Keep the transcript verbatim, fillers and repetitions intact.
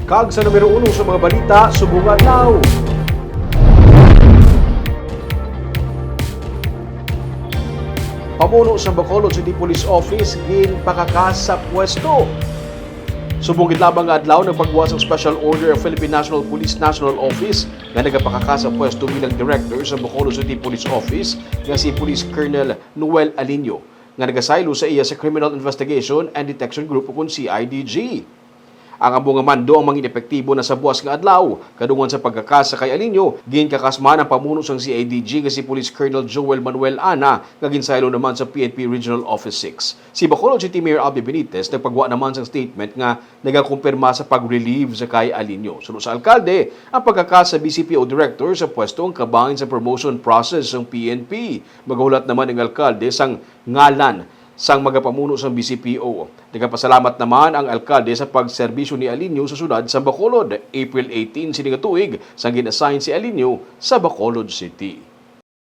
Kag sa numero uno sa mga balita subong nga adlaw, pamuno sa Bacolod City Police Office ginpakakas sa pwesto. Subong gid lamang nga adlaw, nagpagwa sang Special Order ang Philippine National Police National Office nga nagapakakas sa pwesto bilang director sa Bacolod City Police Office nga si Police Colonel Noel Alinio, nga nagasaylo sa iya sa Criminal Investigation and Detection Group, ukon C I D G. Ang amo nga mando ang mangin epektibo na sa buas nga adlaw. Kadungan sa pagkakas sa kay Alinio, ginkakas man ang pamuno sang C I D G nga si Police Colonel Joel Manuel Ana, nga ginsaylo naman sa P N P Regional Office six. Si Bacolod City Mayor Abby Benitez nagpagwa naman sang statement nga nagakumpirma sa pag-relieve sa kay Alinio. Suno sa alkalde, ang pagkakas sa B C P O director sa pwesto ang kabahin sa promotion process sang P N P. Magahulat naman ang alkalde sang ngalan sang magapamuno sang B C P O. Nagapasalamat naman ang alkalde sa pagserbisyo ni Alinio sa siyudad sa Bacolod. April eighteen sini nga tuig sang gin-assign si Alinio sa Bacolod City.